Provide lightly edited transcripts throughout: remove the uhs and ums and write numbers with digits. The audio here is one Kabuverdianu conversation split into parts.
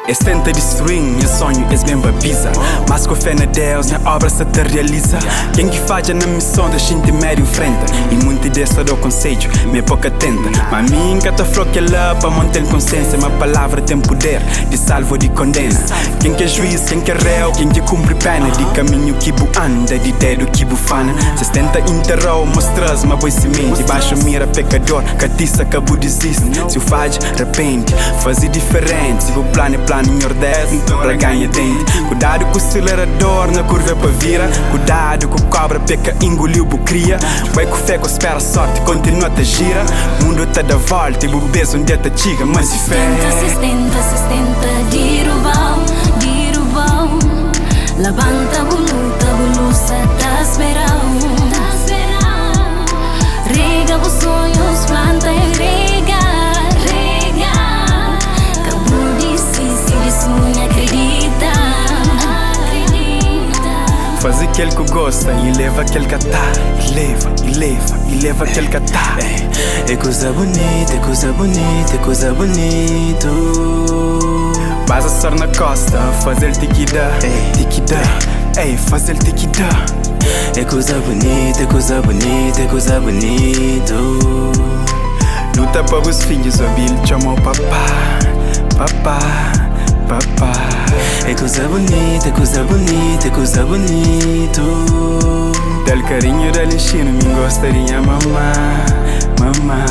Es tenta distruí-m nha sonhu, es ben babiza Mas ku fé na Deus, nha obra sa ta realiza Ken ki fadja na mison ta xinti medu infrenta I munti des ta da-u konsedju ma é pa ka tenta Ma mi N ka ta fla-u kel-la pamô N ten konsiensia Ma palavra ten puder di salva ô di kondena Ken ki é juiz, ken ki é réu, ken ki kunpri péna Di kaminhu ki bu anda, di dedu ki bu fana Si es tenta intera-u, mostra-s ma bo é simenti Baxa mira pekador, ka tisa, ka bu dizisti Si u fadja, rapende, faze diferenti Si bu planu é planu Nhordés, nton raganha denti Kudadu ku silerador na kurva é pa vira Kudadu ku kobra p'e ka inguli-u bu kria Bai ku fé, ka spera sorti, kontinua ta jira Mundu ta da volta i bu bes un dia ta txiga Mas i fé. Tenta, sustenta, sustenta, diruba-u, diruba-u Labanta bu luta, bu lusa ta spera-u Rega bu sonhus, planta i rega, rega Ka bu disisti di sunha, akredita, akredita. Faze kel ku gosta i leva kel ka ta I leva, i leva, i leva kel ka ta É kuza bunitu, é kuza bunitu, é kuza bunitu. Baza sor na kosta, faze-l ti ki da, ti ki da, ei, faze-l ti ki da. É kuza bunitu, é kuza bunitu, é kuza bunitu. Luta pa bus fidjus obi-l txoma-u papá, papá, papá. É kuza bunitu, é kuza bunitu, é kuza bunitu. Da-l karinhu, da-l inxinu, mi N gosta di nha mamá, mamá.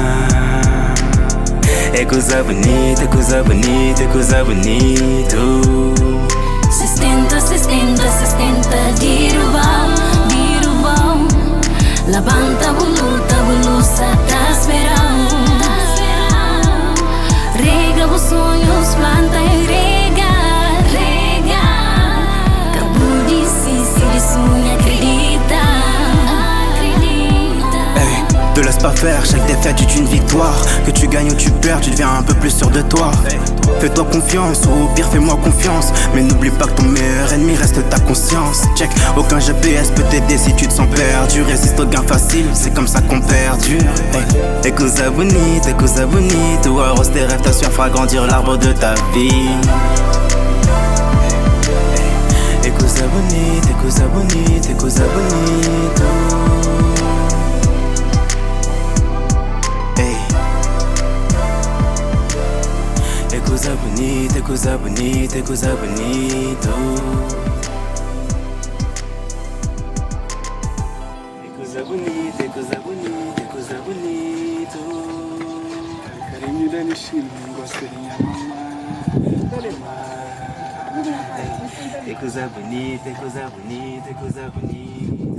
É kuza bunitu, é kuza bunitu, é kuza bunitu. Sustenta, sustenta, sustenta, diruba-u, diruba-u Labanta bu luta, bu lusa ta spera-u Rega bu sonhus, planta i rega, rega Ka bu disisti di sunha, akredita, akredita. Hey, te laisse pas faire, chaque défaite est une victoire. Que tu gagnes ou tu perds, tu deviens un peu plus sûr de toi. Fais-toi confiance, ou au pire fais-moi confiance. Mais n'oublie pas que ton meilleur ennemi reste ta conscience. Check, aucun GPS peut t'aider si tu te sens perdu. Résiste au gain facile, c'est comme ça qu'on perdure. Hey. É kuza bunitu, é kuza bunitu. Arrose tes rêves, ta sueur fera grandir l'arbre de ta vie. É kuza bunitu, é kuza bunitu, é kuza bunitu. Ei. É kuza bunitu, é kuza bunitu, é kuza bunitu. É kuza bunitu, é kuza bunitu, é kuza bunitu. Karinhu da lixinu, mi N gosta di nha mamá, dale má. É kuza bunitu, é kuza bunitu, é kuza bunitu.